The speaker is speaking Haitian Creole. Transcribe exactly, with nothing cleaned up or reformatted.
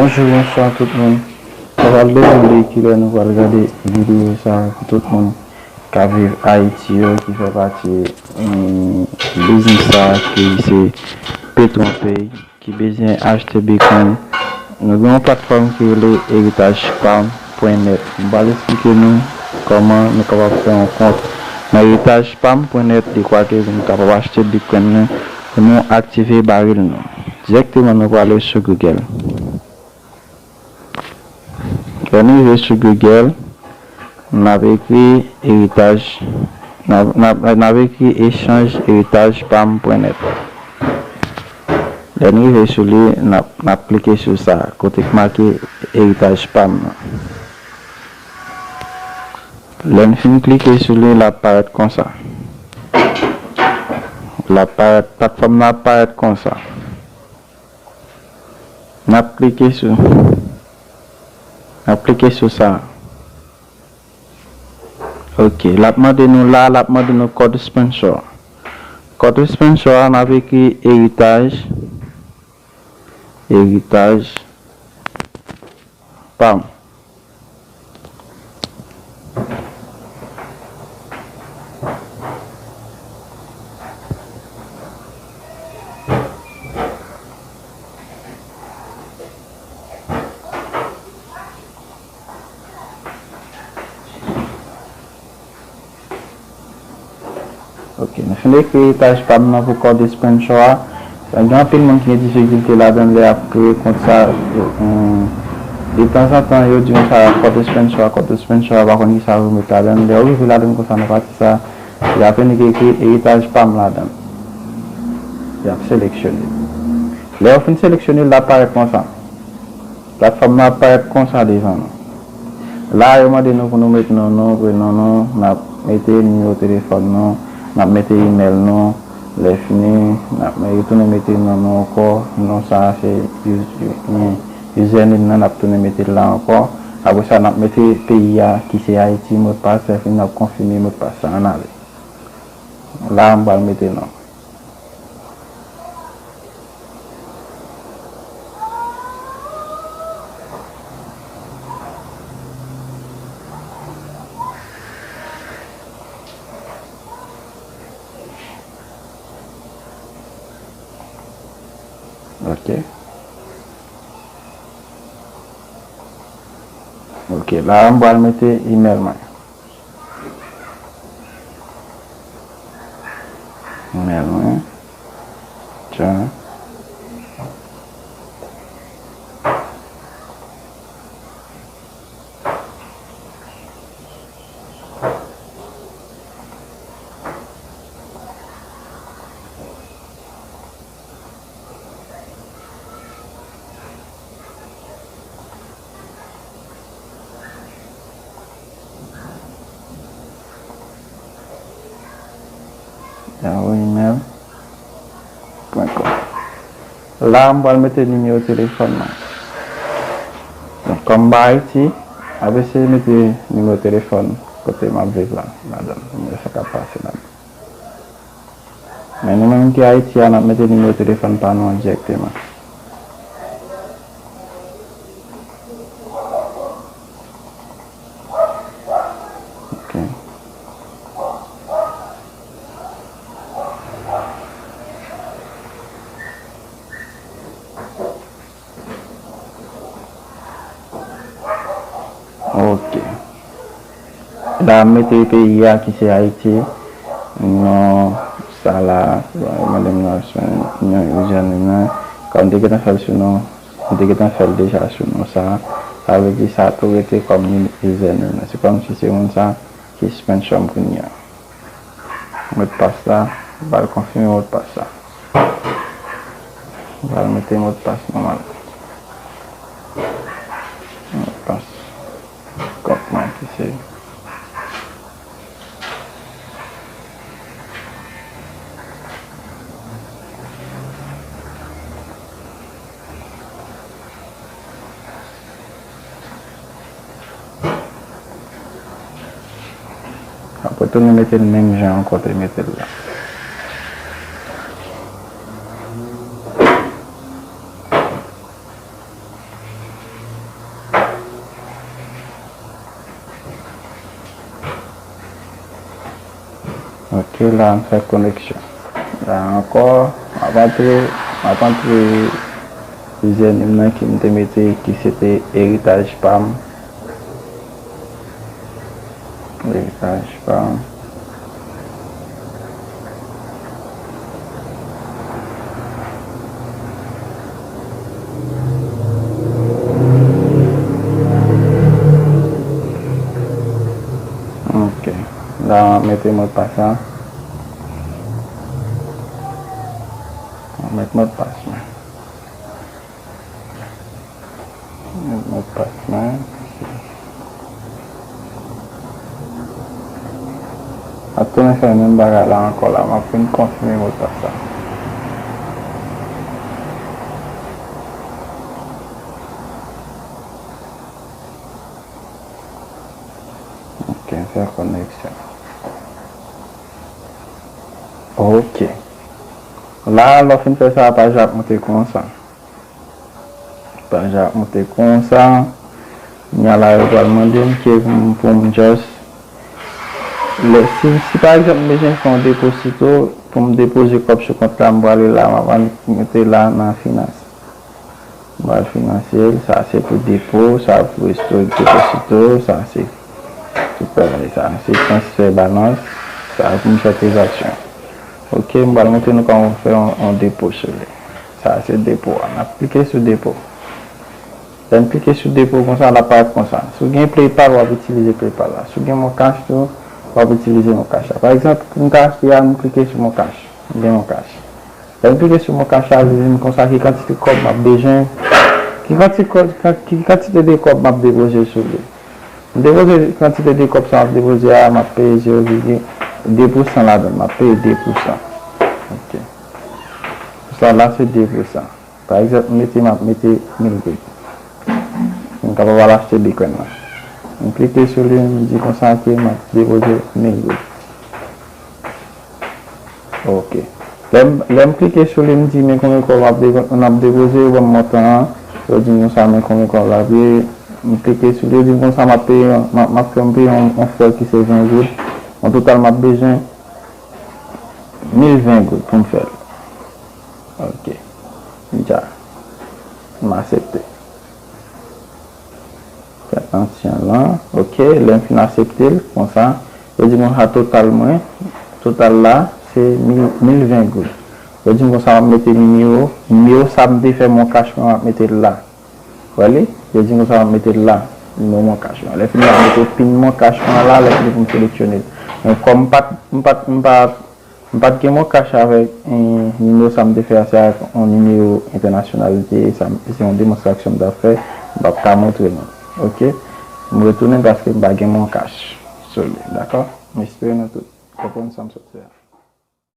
Bonjou, bonswa tout moun. Sa pral dewoule kilè nou pral gade videyo sa a pou tout moun k ap viv Ayiti yo, ki fè pati, mm, biznis sa a ki se Petronpay, ki bezwen achte Bitcoin. Nou gen yon platfòm ki rele eritaj pam pwen nèt. M pral eksplike nou kòman nou kapab fè yon kont nan eritaj pam pwen nèt, dekwa ke nou kapab achte Bitcoin nou pou nou aktive baril nou. Dirèkteman, nou prale sou Google. Lè n rive sou Google, n ap ekri eritaj, n ap, n ap, n ap ekri echanj eritaj pam pwen nèt. Lè n rive sou li, n ap, n ap klike sou sa, kote k make eritaj pam nan. Lè n fin klike sou li, l ap parèt konsa. L ap parèt, platfòm nan ap parèt konsa. N ap klike sou, n ap klike sou sa. Ok, l ap mande nou la, l ap mande nou kòd sponsor. Kòd sponsor a, n ap ekri eritaj, eritaj pam. Ok, nou fin ekri eritaj pam nan pou kòd sponsor a. Gen anpil moun ki gen difikilte ladan lè y ap kreye kont sa. Detanzantan, yo di m sa kòd sponsor a, kòd sponsor a, pa konn ki sa pou yo met ladan. Lè yo rive ladan konsa nan pati sa, y ap vin ekri eritaj pam ladan. Y ap seleksyone. Lè yo fin seleksyone, l ap parèt konsa. Platfòm nan ap parèt konsa devan nou. La, yo mande nou pou nou met non nou, prenon nou, n ap mete nimewo telefòn nou, n ap mete imèl nou. Lè fini, n ap, yo tounen mete non nou ankò. Non sa a se us-, u-, username nan, n ap tounen mete l la ankò. Apre sa, n ap mete peyi a ki se Ayiti, modpas, lè fini, n ap konfime modpas sa, ann ale. La, m pral mete non. Ok. Ok, la, m pral mete imèl mwen. Imèl mwen. Tcha. Yahoo email pwen kòm. La, m pral mete nimewo telefòn mwen. Donk, kòm m pa Ayiti, m ap eseye mete nimewo telefòn kote m ap viv la, ladan l, pou m wè sa k ap pase ladan l. Men nou menm ki Ayiti a, n ap mete nimewo telefòn pa nou an dirèkteman. Ok. Ok. La, m mete peyi a ki se Ayiti. Non, sa la, yo mande m nan sou non username nan. Kòm m te gentan fè l sou non, m te gentan fè l deja sou non sa. Sa vle di sa tou rete kòm username nan. Se kòmsi se moun sa ki sponsor m kounye a. Modpas la, m pral konfime modpas la. M pral mete modpas nòmal. Modpas kont mwen ki se Apre tou, nou mete l menm jan ankò te mete l la. Ok, la m fè koneksyon. La ankò, m ap antre, m ap antre username nan ki m te mete, ki se te eritaj pa m. Eritaj pa m. Ok. La, m ap mete modpas la. M ap met modpas mwen. Met modpas mwen. M ap tounen fè menm bagay la ankò la. M ap vin konfime modpas la. Ok, fè koneksyon. Ok. La, lè w fin fè sa, paj la ap monte konsa. Paj la ap monte konsa. Kounya la, yo pral mande m ke pou m, pou m just, lè, si, si pa egzanp, m bezwen fè yon deposito, pou m depoze kòb sou kont la, m prale la, m ap mete la nan finans. M pral finanse l, sa se pou depo, sa pou istorik deposito, sa se tout bagay sa. Se transfè balans, sa pou m fè tranzaksyon. Ok, m pral montre nou kòman fè yon, yon depo sou li. Sa se depo a. N ap klike sou depo. Lè n klike sou depo konsa, l ap parèt konsa. Si w gen PayPal, w ap itilize PayPal la. Si w gen MonCash tou, w ap itilize MonCash la. Pa egzanp, pou m ka achte a, m klike sou MonCash. M gen MonCash. Lè m klike sou MonCash la, li di m konsa ki kantite kòb m ap bezwen, ki kantite kòb, ki kantite de kòb m ap depoze sou li. M depoze kantite de kòb sa m ap depoze a, m ap peye zewo vigil de pousan ladan l, m ap peye de pousan. Ok. Sa la se de pousan. Pa egzanp, m mete, m ap mete mil goud. M kapab al achte Bitcoin nan. M klike sou li, m di konsa ke m ap depoze mil goud. Ok. Lè m, lè m klike sou li, m di men konbyen kòb m ap depo-, m ap depoze, yo ban m montan an. Yo di m konsa men konbyen kòb l ap ye. M klike sou li, yo di m konsa m ap peye, m ap, m ap fè m peye yon, yon frè ki se ven goud. An total, m ap bezwen mil ven goud pou m fè l. Ok. M dja. M aksepte. Fè antyen lan. Ok, lè m fin aksepte l, konsa, yo di m konsa total mwen, total la, se mil, mil ven goud. Yo di m konsa m ap mete nimewo, nimewo sa m te fè MonCash mwen, m ap mete l la. Wè li? Yo di m konsa m ap mete l la, nimewo MonCash mwen. Lè fini, m ap mete pin MonCash mwen la, lè fini pou m seleksyone l. Men kòm m pa t, m pa t, m pa t M pa t gen MonCash avèk, eh, nimewo sa m te fè a, se avèk yon nimewo entènasyonal li te ye, sa m, se yon demonstrasyon m t ap fè, m p ap ka montre nou. Ok? M retounen paske m pa gen MonCash sou li, dakò? M espere nou tout konprann sa m sot fè a.